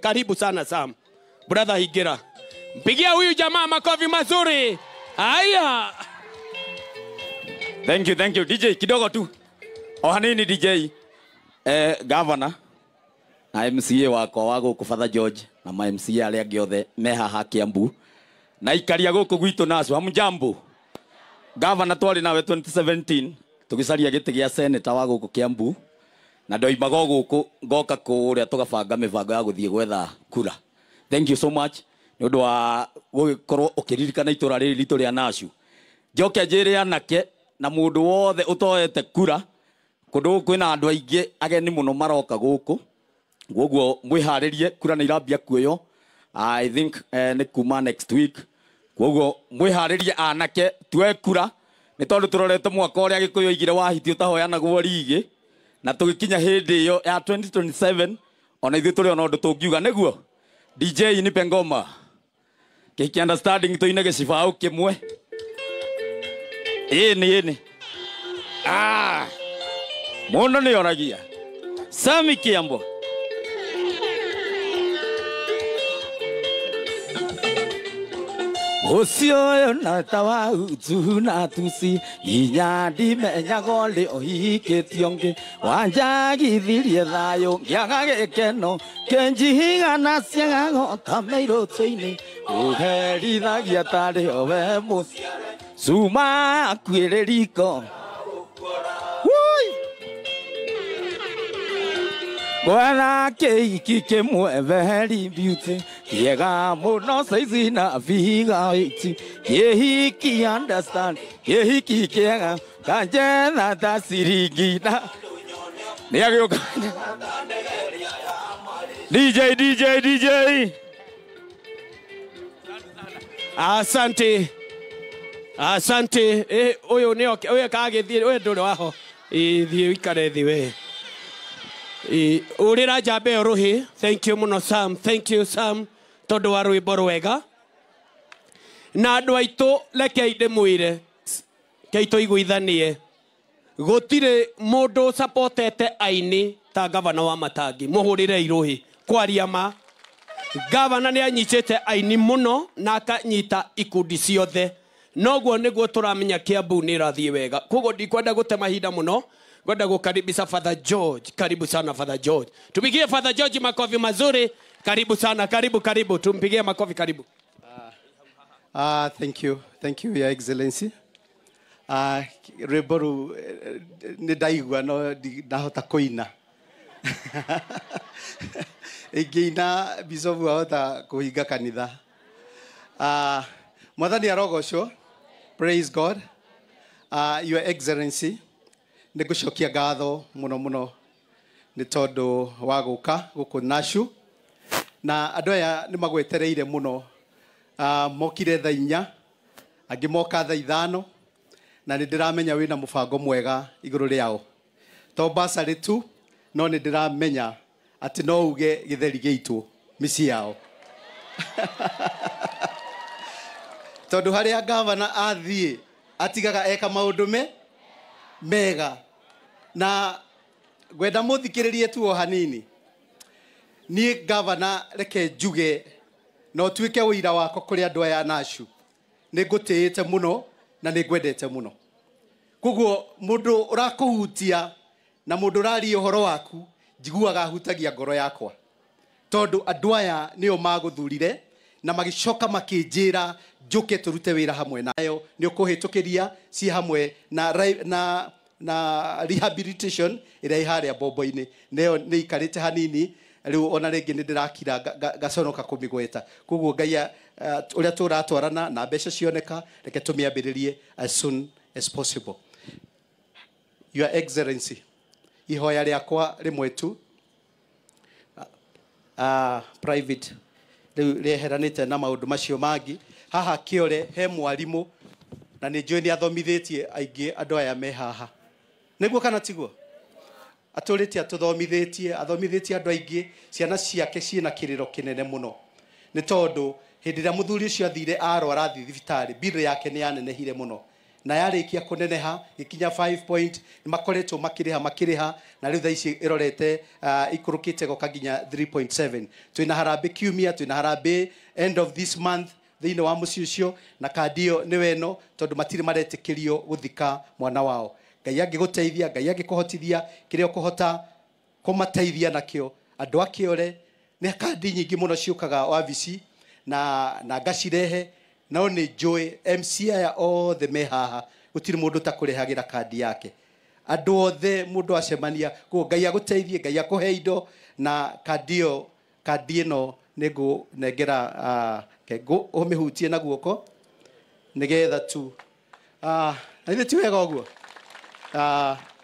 Karibu sana Sam. Brother Higera. Mpigia huyu jamaa makofi mazuri. Haya. Thank you, thank you. DJ kidogo tu. Ohanini DJ. Governor na MCA wakwa wa gũkũ Father George na ma MCA arĩa angĩ othe me haha Kiambu na ikaria gũkũ gwitũ nacio hamjambo. Governor twarĩ nawe 2017 tũgĩcaria gĩtĩ gĩa senator wa gũkũ Kiambu na ndoimaga gũkũ ngoka kũrĩa tũgabanga mĩbango ya gũthiĩ gwetha kura. Thank you so much nĩ ũndũ wa gũgĩkorwo ũkĩririkana itũra rĩrĩ ritũ rĩa Nacu. Njoke njĩre anake na mũndũ wothe ũtoete kura kũndũ kwĩna andũ aingĩ ageni mũno maroka gũkũ koguo mwĩharĩrie kura nĩ irambia kuoywo I think nĩ kuma next week koguo mwĩharĩrie anake tuoe kura nĩ tondũ tũrorete mwaka ũrĩa Gĩkũyũ oigire wahiti ũtahoyanagwo rigĩ na tũgĩkinya hĩndĩ ĩyo ya 2027 ona ithuĩ tũrĩ ona ũndũ tũngiuga nĩguo. DJ nipe ngoma kĩhiki understanding tũine gĩcibaũ kĩmwe ĩni ĩni mũndũ nĩ oragia Sami Kiambo. Ucio na tawa utu na tusi inya ndimenyaga ũrĩ ũhikĩtio ũngĩ wanjagithirie thayũ ngĩaga gĩkeno kĩnjigana ciagago ta mĩirũtũ-inĩ ũherithagia tarĩ o we mũciare cuma akuĩrĩ riko. Gwetha kĩhiki kĩmwe very beauty kĩega mũno saizi na figa iti kĩhiki understand kĩhiki kĩega kanjetha ta ciringi na nĩ agĩũka. DJ DJ DJ. Asante. Asante. Ũyũ nĩ ũyũ kagĩthiĩ ũyũ ndũrĩ waho. Thiĩ ũikare thĩ we. Urira njambe ĩyo rũhĩ. Thank you mũno Sam. Thank you Sam tondũ wa rwĩmbo rwega. Na andũ aitũ rekei ndĩmwĩre kei tũiguithanie gũtirĩ mũndũ supportete aini ta gavana wa Matangi. Mũhũrĩre irũhĩ kwaria ma. Gavana nĩ anyitĩte aini mũno na akanyita ikundi ciothe. Noguo nĩguo tũramenya Kiambu nĩ ĩrathiĩ wega. Koguo ndikwenda gũte mahinda mũno. Kwenda kukaribisha Father George. Karibu sana Father George. Tupigie Father George makofi mazuri. Karibu sana, karibu karibu. Tumpigie makofi karibu. Thank you. Thank you, Your Excellency. Rwĩmbo nĩ ndaigua no ndahota kũina. Ingĩina bicobu ahota kũhinga kanitha. Mwathani arogocwo. Praise God. Your Excellency, nĩ ngũcokia ngatho mũno mũno nĩ tondũ wa gũka gũkũ Nacu na andũ aya nĩ magwetereire mũno. Mokire thaa 4 angĩ moka thaa 5 na nĩ ndĩramenya wĩna mũbango mwega igũrũ rĩao to basarĩ tu no nĩ ndĩramenya atĩ no uge gĩtheri gĩitũ mĩciĩ yao tondũ harĩa gavana athiĩ atigaga eka maũndũ mega na ngwenda mũthikĩrĩrie tu o hanini. Niĩ gavana reke njuge na ũtuĩke ũira wakwa kũrĩ andũ aya Nacu nĩ ngũtĩĩte mũno na nĩ ngwendete mũno. Koguo mũndũ ũrakũhutia na mũndũ ũraria ũhoro waku njiguaga ahutagia ngoro yakwa tondũ andũ aya nĩo magũthurire na magĩcoka makĩnjĩra njũke tũrute wĩra hamwe nayo nĩ ũkũhĩtũkĩria ci hamwe na rehabilitation ĩrĩa ĩ harĩa bombo-inĩ nĩyo nĩ ikarĩte hanini rĩu ona rĩngĩ nĩ ndĩrakira ngaconoka kũmĩgweta. Koguo Ngai ũrĩa tũratwarana na mbeca cioneka reke tũmĩambĩrĩrie as soon as possible. Your Excellency, ihoya rĩakwa rĩmwe tu private rĩu rĩeheranĩte na maũndũ macio mangĩ. Haha kĩore he mwarimũ na nĩ njũĩ nĩ athomithĩtie aingĩ andũ aya me haha nĩguo kana tiguo? Atũrĩte atũthomithĩtie athomithĩtie andũ aingĩ ciana ciake ciĩna kĩrĩro kĩnene mũno nĩ tondũ hĩndĩ ĩrĩa mũthuri ũcio athire arwara athiĩ thibitarĩ bill yake nĩ yanenehire mũno Na yarĩkia kũneneha gĩkinya 5 point, makoretwo makĩrĩha na rĩu thaa ici ĩrorete ikũrũkĩte goka nginya 3.7. Twĩna harambĩ kiumia, twĩna harambĩ end of this month thĩinĩ wa mũciĩ ũcio, na kandi ĩyo nĩ weno tondũ matirĩ maretĩkĩrio gũthika mwana wao. Ngai angĩgũteithia, Ngai angĩkũhotithia kĩrĩa ũkũhota kũmateithia nakĩo andũ a Kĩore, nĩ kandi nyingĩ mũno ciũkaga wabici na ngacirehe, no nĩ njũĩ MC aya othe me haha gũtirĩ mũndũ ũtakũrehagĩra kandi yake. Andũ othe mũndũ acemania, koguo Ngai agũteithie, Ngai akũhe indo, na kandi ĩyo, kandi ĩno nĩ ngũnengera ũmĩhutie na guoko nĩgetha tu na ithuĩ ti wega ũguo,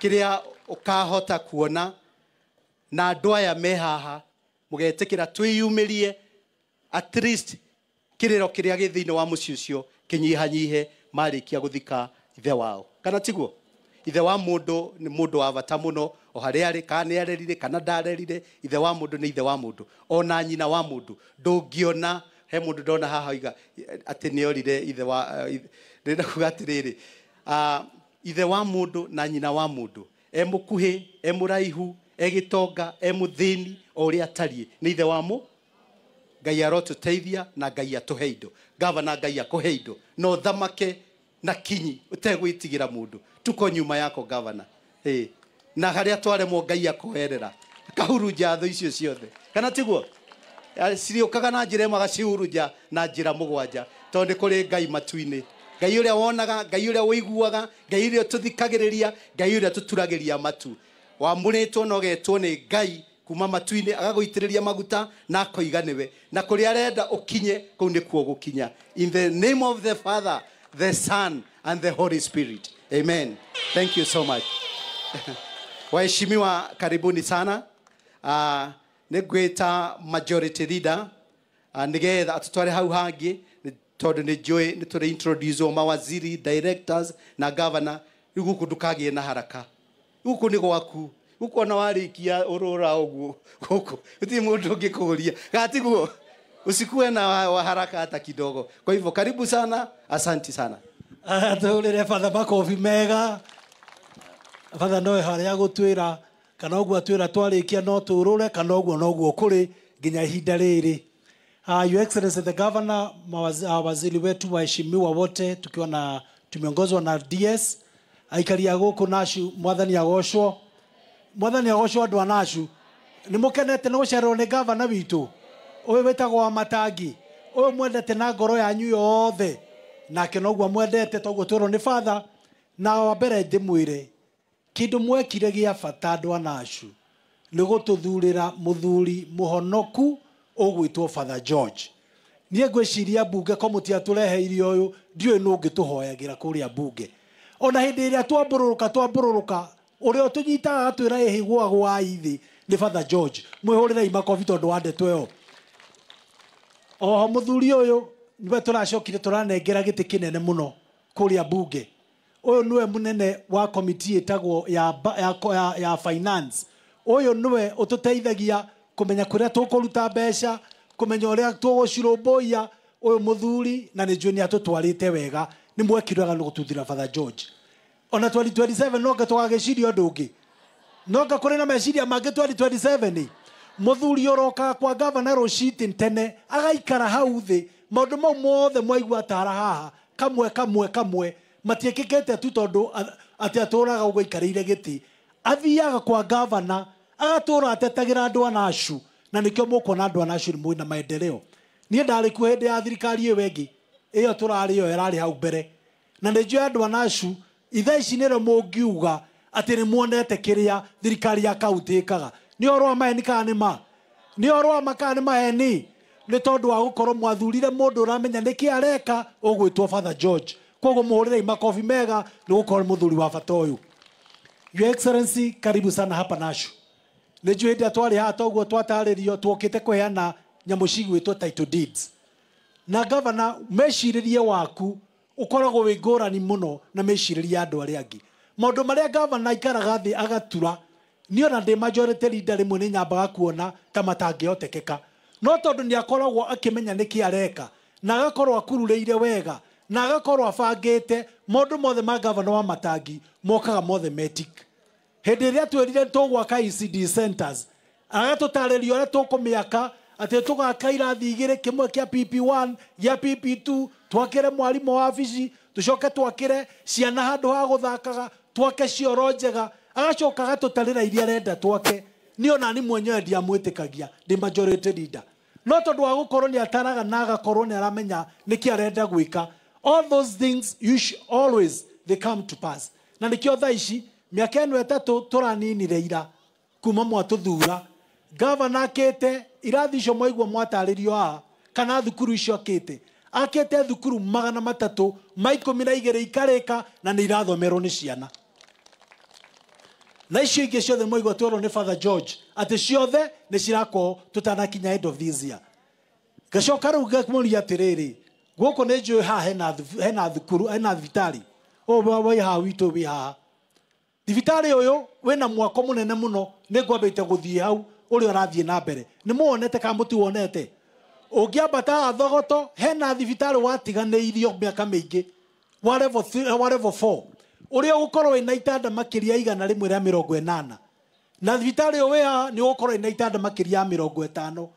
kĩrĩa ũkahota kuona na andũ aya me haha mũgetĩkĩra twĩyumĩrie at least kĩrĩro kĩrĩa gĩ thĩinĩ wa mũciĩ ũcio kĩnyihanyihe marĩkia gũthika ithe wao, kana tiguo? Ithe wa mũndũ nĩ mũndũ wa bata mũno o harĩa arĩ, kana nĩ arerire kana ndarerire, ithe wa mũndũ nĩ ithe wa mũndũ, ona nyina wa mũndũ. Ndũngĩona he mũndũ ndona haha oiga atĩ nĩ orire ithe wa, ndĩrenda kuga atĩrĩrĩ, ithe wa mũndũ na nyina wa mũndũ, e mũkuhĩ, e mũraihu, e gĩtonga, e mũthĩni, o ũrĩa atariĩ nĩ ithe wa mũ. Ngai arotũteithia na Ngai atũhe indo. Gavana, Ngai akũhe indo na ũthamake na kinyi ũtegwĩtigĩra mũndũ. Tuko nyuma yako gavana. Hey. Na harĩa twaremwo Ngai akoherera akahurunja thũ icio ciothe, kana tiguo? Ciriũkaga na njĩra ĩmwe agacihurunja na njĩra mũgwanja, tondũ nĩ kũrĩ Ngai matu-inĩ, Ngai ũrĩa wonaga, Ngai ũrĩa ũiguaga, Ngai ũrĩa tũthikagĩrĩria, Ngai ũrĩa tũturagĩria matu. Wamũrĩtwo na ũgetwo nĩ Ngai kuma matu-inĩ, agagũitĩrĩria maguta na akoiga nĩwe, na kũrĩa arenda ũkinye kũu nĩkuo gũkinya. In the name of the Father, the Son and the Holy Spirit, amen. Thank you so much. Waheshimiwa, karibuni sana. Nĩ ngwĩta majority leader nĩgetha atũtware hau hangĩ, tondũ nĩ njũĩ nĩ tũrĩ introduce mawaziri, directors na governor. Rĩu gũkũ ndũkagĩe na haraka, gũkũ nĩ gwaku, gũkũ ona warĩkia ũrũra ũguo gũkũ gũtirĩ mũndũ ũngĩkũria, gatiguo? Usikuwe na haraka hata kidogo. Kwa hivyo karibu sana, asanti sana. Tũhũrĩre batha makobi mega. Batha no harĩa gũtwĩra kana ũguo atwĩra twarĩkia no tũrũre, kana ũguo noguo kũrĩ nginya ihinda rĩrĩ. Your Excellency the Governor, waziri wetu, waheshimiwa wote, tukiwa na tumeongozwa na DS, aikari a gũkũ Nashu, mwathani agocwo, mwathani agocwo andũ a Nashu. Nĩ mũkenete nĩ gũcererwo nĩ gavana witũ ũyũ wĩtagwo wa Matangi, ũyũ mwendete na ngoro yanyu yothe, nake noguo mwendete toguo twĩrwo nĩ father. Na wa mbere ndĩmwĩre kĩndũ mwekire gĩa bata andũ a Nashu nĩ gũtũthurĩra mũthuri mũhonoku ũgwĩtwo Father George. Niĩ ngwĩciria mbunge ko mũtiatũreheire ũyũ, ndiũĩ nũ ũngĩtũhoyagĩra kũrĩa mbunge. Ona hĩndĩ ĩrĩa twambũrũrũka ũrĩa ũtũnyitaga atwĩra ĩhĩ gwagwa thĩ nĩ Father George. Mwĩhũrĩrei makobi tondũ wa ndeto ĩyo. Oho mũthuri ũyũ nĩwe tũracokire tũranengera gĩtĩ kĩnene mũno kũrĩa mbunge. Ũyũ nĩwe mũnene wa committee ĩtagwo ya finance. Ũyũ nĩwe ũtũteithagia kũmenya kũrĩa tũkũruta mbeca, kũmenya ũrĩa tũgũcirũmbũiya. Ũyũ mũthuri na nĩ njũĩ nĩ atũtwarĩte wega, nĩ mwekire wega nĩ gũtuthĩra Father George. Ona 2027 no nga tũgagĩciria ũndũ ũngĩ, no nga kũrĩ na meciria mangĩ 2027. Mũthuri ũrokaga kwa gavana rũcinĩ tene agaikara hau thĩ, maũndũ mau mothe mwaigua atara haha kamwe kamwe kamwe matiĩkĩkĩte tu tondũ atĩ atũraga ũguo aikarĩire gĩtĩ. Athiaga kwa gavana agatũra atetagĩra andũ a Nashu, na nĩkĩo mũkuona andũ a Nashu nĩ mwĩna maendeleo. Niĩ ndarĩ kuo hĩndĩ ya thirikari ĩyo ĩngĩ, ĩyo tũrarĩ ĩyo ĩrarĩ hau mbere, na nĩ njũĩ andũ a Nashu ithaa ici nĩrĩo mũngiuga atĩ nĩ muonete kĩrĩa thirikari ya kaunti ĩkaga. Nĩ ũhoro wa maheni kana nĩ ma? Nĩ ũhoro wa ma kana nĩ maheni? Nĩ tondũ wa gũkorwo mwathurire mũndũ ũramenya nĩkĩ areka ũgwĩtwo Father George. Koguo mũhũrĩrei makobi mega nĩ gũkorwo mũthuri wa bata ũyũ. Your Excellency, karibu sana hapa Nashu. Nĩ njũĩ hĩndĩ ĩrĩa twarĩ haha toguo twatarĩrio tuokĩte kũheana nyamũ cigwĩtwo title deeds. Na gavana, mecirĩrie waku ũkoragwo wĩ ngũrani mũno na mecirĩrie ya andũ arĩa angĩ. Maũndũ marĩa gavana aikaraga thĩ agatura, niĩ ona ndĩ majority leader rĩmwe nĩ nyambaga kuona ta matangĩhotekeka. No tondũ nĩ akoragwo akĩmenya nĩkĩ areka, na agakorwo akururĩire wega, Na agakorwo abangĩte maũndũ mothe ma gavana wa Matangi mokaga mothe metik. Hĩndĩ ĩrĩa twĩrire tũgwaka ECD centers, agatũtarĩria ũrĩa tũkũmĩaka, atĩ tũgaka irathi igĩrĩ, kĩmwe kĩa PP1 gĩa PP2, twakĩre mwarimũ wa wabici, tũcoke twakĩre ciana handũ ha gũthakaga, twake cioro njega. Agacoka agatũtarĩra iria arenda twake. Niĩ ona niĩ mwenyewe ndiamwĩtĩkagia ndĩ majority leader, no tondũ wa gũkorwo nĩ ataraga na agakorwo nĩ aramenya nĩkĩ arenda gwĩka, all those things you always they come to pass. Na nĩkĩo thaa ici mĩaka ĩno 3 tũraninire ira kuma mwatũthura, gavana akĩte irathi icio mwaigua mwatarĩrio haha, kana thukuru icio akĩte, akĩte thukuru 312 ikarĩka na nĩ irathomerwo nĩ ciana. Na icio ingĩ ciothe mwaigua twerwo nĩ Father George atĩ ciothe nĩ cirakwo tũtanakinya end of this year. Ngacoka rĩu ngamũria atĩrĩrĩ, gũkũ nĩ njũĩ haha hena thukuru, hena thibitarĩ ũyũ wĩ haha witũ wĩ haha. Thibitarĩ ũyũ wĩna mwako mũnene mũno, nĩ ngwambĩte gũthiĩ hau ũrĩa ũrathiĩ na mbere. Nĩ mũwonete kana mũtiwonete? Ũngĩambata haha Thogoto hena thibitarĩ watiganĩirio mĩaka mĩingĩ wa level 3, wa level 4, ũrĩa ũgũkorwo wĩna itanda makĩria 180, na thibitarĩ ũyũ wĩ haha nĩ ũgũkorwo wĩna itanda makĩria ya 50.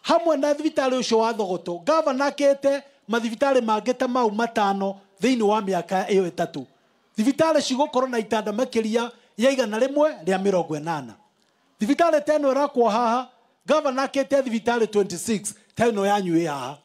Hamwe na thibitarĩ ũcio wa Thogoto, gavana akĩte mathibitarĩ mangĩ ta mau 5 thĩinĩ wa mĩaka ĩyo 3. Thibitarĩ cigũkorwo na itanda makĩria ya 180. Thibitarĩ ta ĩno ĩrakwo haha, gavana akĩte thibitarĩ 26 ta ĩno yanyu ĩ haha.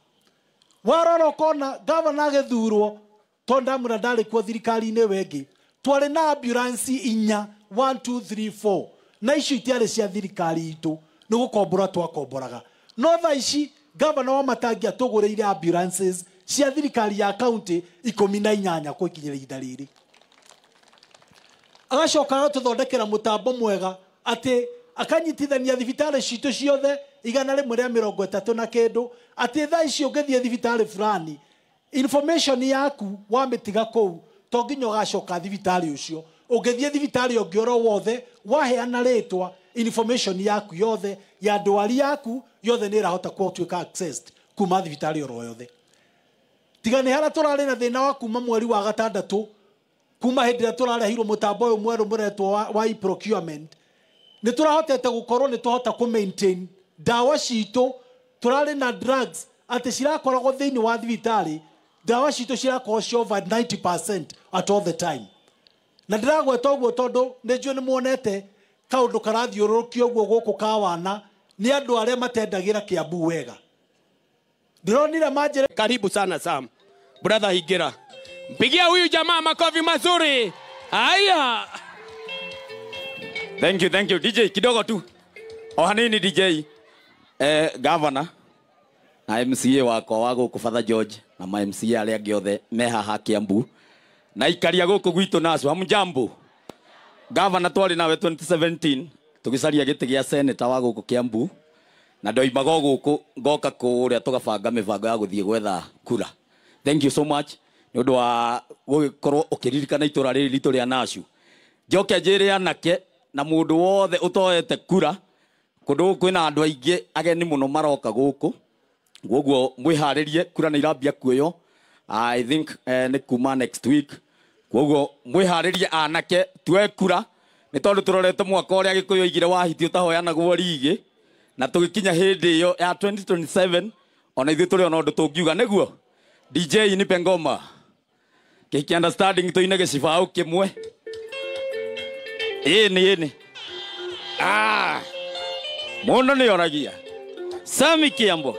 Warora ũkona gavana agĩthurwo, tondũ ndamwĩra ndarĩ kuo thirikari-inĩ ĩyo ĩngĩ, twarĩ na ambulance 4, 1 2 3 4, na icio itiarĩ cia thirikari itũ, nĩ gũkombora twakomboraga. No thaa ici gavana wa Matangi atũgũrĩire ambulances cia thirikari ya county 18 gũkinyĩra ihinda rĩrĩ. Agacoka agatũthondekera mũtambo mwega atĩ akanyitithania thibitarĩ citũ ciothe 130 na kĩndũ, atĩ thaa ici ũngĩthiĩ thibitarĩ fulani, information yaku wamĩtiga kũu to nginya ũgacoka thibitarĩ ũcio. Ũngĩthiĩ thibitarĩ ũngĩ oro wothe, waheana rĩtwa, information yaku yothe ya ndwari yaku yothe nĩ ĩrahota gũtuĩka accessed kuma thibitarĩ oro yothe. Tiga nĩ harĩa tũrarĩ na thĩna wa kuma mweri wa 6, kuma hĩndĩ ĩrĩa tũrarehirwo mũtambo ũyũ mwerũ mũretwo wa e-procurement, nĩ tũrahotete gũkorwo nĩ twahota kũ maintain ndawa citũ. Tũrarĩ na drugs atĩ cirakoragwo thĩinĩ wa thibitarĩ, ndawa citũ cirakorwo ci over 90% at all the time. Na ndĩragweta ũguo tondũ nĩ njũĩ nĩ muonete kaũndũ karathiũrũrũkio ũguo gũkũ ka wana nĩ andũ arĩa matendagĩra Kiambu wega. Ndĩronire manjĩra. Karibu sana Sam. Brother Higera. Mpigia huyu jamaa makofi mazuri. Haya. Thank you, thank you. DJ kidogo tu. Ohanini DJ. Governor na MCA wakwa wa gũkũ Father George na ma MCA arĩa angĩ othe me haha Kiambu na ikaria gũkũ gwitũ nacio hamjambo. Governor twarĩ nawe 2017 tũgĩcaria gĩtĩ gĩa senator wa gũkũ Kiambu, na ndoimaga o gũkũ ngoka kũrĩa tũgabanga mĩbango ya gũthiĩ gwetha kura. Thank you so much nĩ ũndũ wa gũgĩkorwo ũkĩririkana itũra rĩrĩ ritũ rĩa Nacu. Njoke njĩre anake na mũndũ wothe ũtoete kura, kũndũ gũkũ kwĩna andũ aingĩ ageni mũno maroka gũkũ, koguo mwĩharĩrie, kura nĩ irambia kuoywo I think nĩ kuma next week. Koguo mwĩharĩrie anake tuoe kura, nĩ tondũ tũrorete mwaka ũrĩa Gĩkũyũ oigire wa hiti ũtahoyanagwo rigĩ, na tũgĩkinya hĩndĩ ĩyo ya 2027 ona ithuĩ tũrĩ ona ũndũ tũngiuga nĩguo. DJ nipe ngoma kĩhiki understanding tũine gĩcibaũ kĩmwe. Ĩni ĩni. Mũndũ nĩ oragia Sami Kiambo.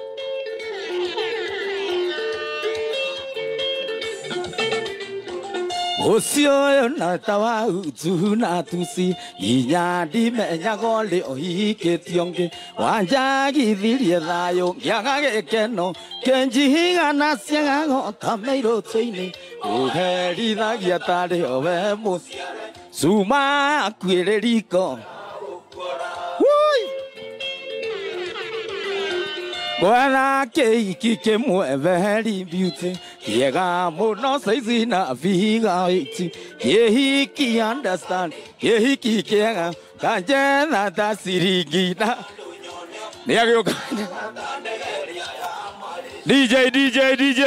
Ucio na tawa utu na tusi inya ndimenyaga ũrĩ ũhikĩtio ũngĩ wanjagithirie thayũ ngĩaga gĩkeno kĩnjihigana ciagago ta mĩirũtũ-inĩ ũherithagia tarĩ o we mũciare cuma yaku ĩrĩ riko. Gwetha kĩhiki kĩmwe very beauty kĩega mũno saizi na figa iti kĩhiki understand kĩhiki kĩega kanjetha ta ciringi na nĩagĩũka. DJ DJ DJ.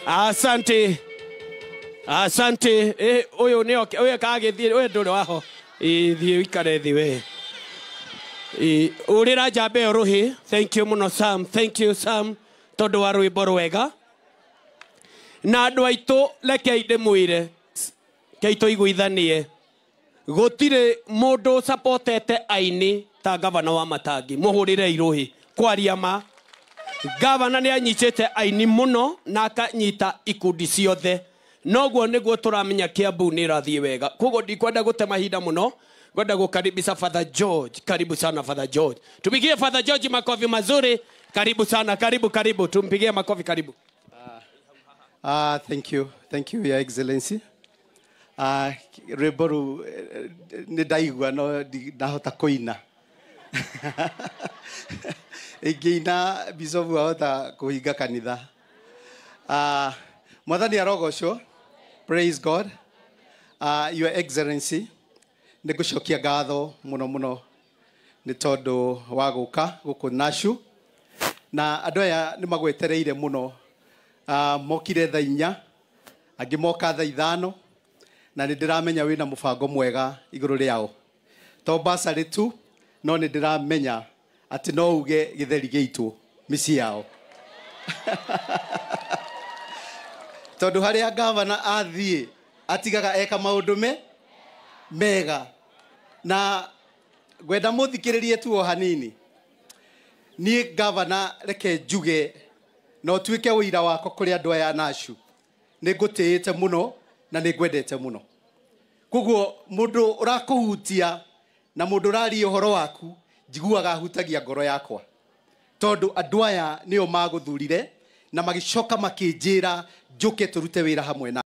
Asante. Asante. Uyu ni oke, uyu kagithie, uyu nduri waho. Thiĩ ũikare thĩ we. Ũrĩra njamba ĩyo rũhĩ. Thank you mũno Sam. Thank you Sam tondũ wa rwĩmbo rwega. Na andũ aitũ rekei ndĩmwĩre, rekei tũiguithanie. Gũtirĩ mũndũ supportete aini ta gavana wa Matangi. Mũhũrĩre irũhĩ. Kwaria ma. Gavana nĩ anyitĩte aini mũno na akanyita ikundi ciothe. Noguo nĩguo tũramenya Kiambu nĩ ĩrathiĩ wega. Koguo ndikwenda gũte mahinda mũno, ngwenda gũkaribisha Father George. Karibu sana Father George. Tupigie Father George makofi mazuri. Karibu sana, karibu karibu. Tumpigie makofi, karibu. Thank you. Thank you, Your Excellency. Rwĩmbo rũu nĩ ndaigua no ndahota kũina. Ingĩina bicobu ahota kũhinga kanitha. Mwathani arogocwo. Praise God. Your Excellency, nĩ ngũcokia ngatho mũno mũno nĩ tondũ wa gũka gũkũ Nashu. Na andũ aya nĩ magwetereire mũno. Mokire thaa 4, angĩ moka thaa 5, na nĩ ndĩramenya wĩna mũbango mwega igũrũ rĩao. To basarĩ tu, no nĩ ndĩramenya atĩ no uge gĩtheri gĩitũ mĩciĩ yao. Tondũ harĩa gavana athiĩ atigaga eka maũndũ mega. Na ngwenda mũthikĩrĩrie tu o hanini. Niĩ gavana reke njuge na ũtuĩke ũira wakwa kũrĩ andũ aya Nashu. Nĩ ngũtĩĩte mũno na nĩ ngwendete mũno. Koguo mũndũ ũrakũhutia na mũndũ ũraria ũhoro waku njiguaga ahutagia ngoro yakwa. Tondũ andũ aya nĩo magũthurire na magĩcoka makĩnjĩra njũke tũrute wĩra hamwe na